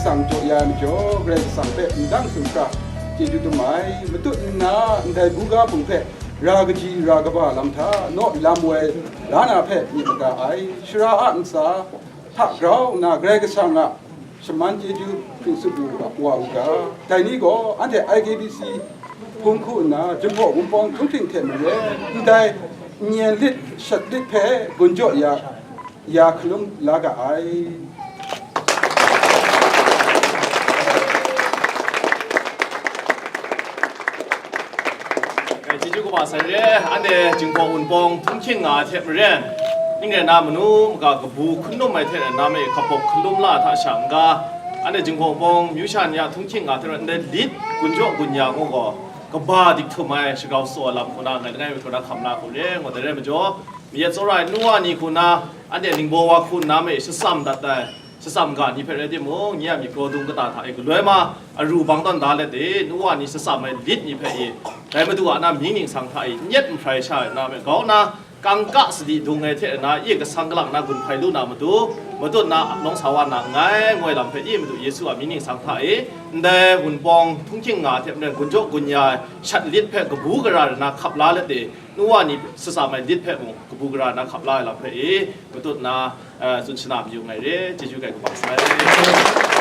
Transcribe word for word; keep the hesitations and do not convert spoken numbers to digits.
Sang jaw ya ai majaw, Karai Kasang hpe ndang sumhkra chyeju dum ai. Matut nna ndai buga hpung hpe ra kaji ra kaba lam hta naw lam woi la na hpe myit maga ai. Sara a ntsa hta grau nna Karai Kasang a shaman chyeju hpring tsup wa u ga. Dai ni gaw anhte I K B C hpung hku nna Jinghpaw Wunpawng htunghking hte maren ndai n yen lit shat lit hpe gun jaw ya ya hkalum la ga ai. Chyeju kaba sai re, anhte Jinghpaw Wunpawng htunghking nga ai hte maren, ning rai na manu maga kabu hkun lum ai hte na me hkapawk hkalum la hta sha n ga, anhte Jinghpaw Wunpawng myu sha ni a htunghking nga ai hte maren, ndai lit gun jaw gun ya ngu gaw, kaba dik htum ai shagau tsaw ai lam hku na ngai langai mi hku na hkam la hku re, ngu dai re majaw, Mayat tsawra ai nu wa ni hku na, anhte ningbaw wa hku nna me shatsam dat ai, shatsam ga ni hpe rai timung, nye a myit krawdung kata hta e galoi ma, aru bang tawn da let e, nu wa ni shatsam ai lit ni hpe e, dai Madu a na mying ningsang hta e n yet n hprai sha ai na me, grau nna kangka sadi dung ai hte na, e kasang kalak na gun hpai lu na matu, matut na nawng sa wa na nngai, ngoi lam hpe e Madu Yesu a mying ningsang hta e, ndai Wunpawng htunghking nga ai hte maren gun jaw gun ya ai shat lit hpe kabu gara ai na hkap la let e, nu wa ni shatsam ai lit hpe mung kabu gara na hkap la ai lam hpe e, matut na, eh, tsun shana mayu nngai re, chyeju kai kaba sai.